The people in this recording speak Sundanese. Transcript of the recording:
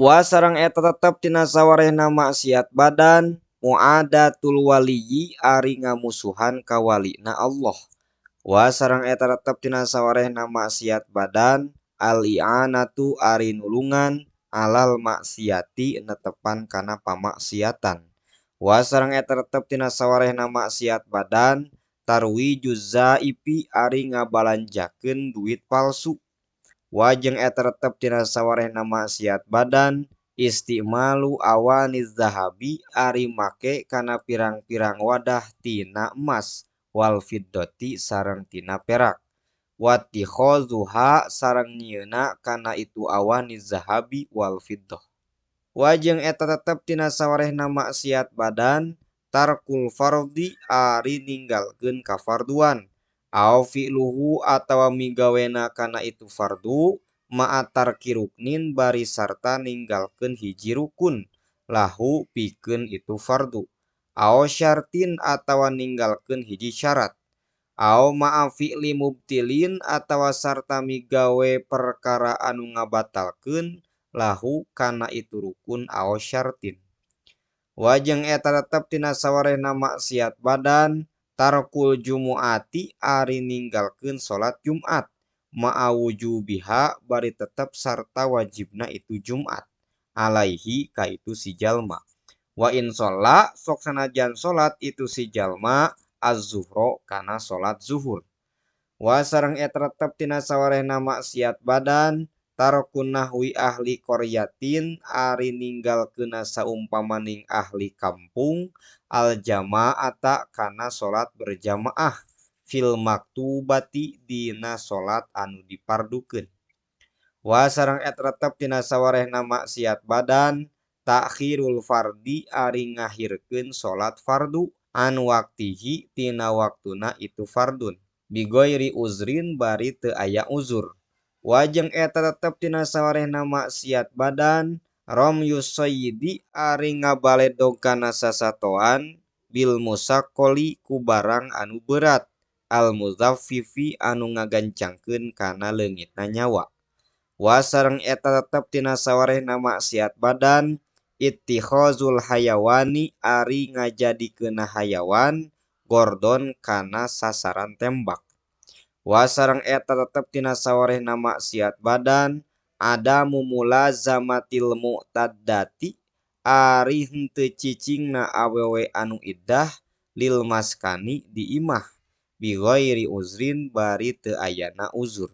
Wa sareng eta tetep tina sawarehna maksiat badan muadatul waliyyi ari ngamusuhan ka walina Allah. Wa sareng eta tetep tina sawarehna maksiat badan al-i'anatu ari nulungan alal maksiati netepan kana pamaksiatan. Wa sareng eta tetep tina sawarehna maksiat badan tarwijuz zaifi ari ngabalanjakeun duit palsu. Wa jeung eta tetep tina sawarehna maksiat badan istimalu awaniz zahabi ari make kana pirang-pirang wadah tina emas wal fiddati sareng tina perak. Wattikhozuha sareng nyieuna kana itu awaniz zahabi wal fiddah. Wa jeung eta tetep tina sawarehna maksiat badan tarkul fardhi ari ninggalkeun kafarduan. Aw fi'luhu atawa migawena kana itu fardu ma'atar ruknin bari sarta ninggalkeun hiji rukun lahu pikeun itu fardu. Aw syartin atawa ninggalkeun hiji syarat. Aw ma'a fi'li mubtilin atawa sarta migawe perkara anu ngabatalkeun lahu kana itu rukun aw syartin. Wa jeung eta tetep tina sawarehna maksiat badan tarkul jumu'ati ari ninggalkeun salat Jumat ma'a wujubiha bari tetep sarta wajibna itu Jumat alaihi ka itu si jalma. Wa in sholla sok sanajan salat itu si jalma az-zuhra kana salat zuhur. Wa sareng eta tetep tina sawarehna maksiat badan tarkun nahwi ahli qaryatin ari ninggalkeuna saumpamaning ahli kampung al jama'ata kana salat berjamaah fil maktubati dina salat anu dipardukeun. Wa sareng eta tetep tina sawarehna maksiat badan takhirul fardi ari ngahirkeun salat fardu an waktihi tina waktuna itu fardun bighairi uzrin bari teu aya uzur. Wa jeung eta tetep tina sawarehna maksiat badan romyus sayyidi ari ngabaledog kana sasatoan bil musaqqali ku barang anu berat al muzaffifi anu ngagancangkeun kana leungitna nyawa. Wa sareng eta tetep tina sawarehna maksiat badan ittikhazul hayawani ari ngajadikeunna hayawan gordon kana sasaran tembak. Wa sareng eta tetep tina sawarehna maksiat badan adamu mulazamatil mu'taddati ari henteu cicingna awewe anu iddah lil maskani di imah bi ghairi uzrin bari teu ayana uzur.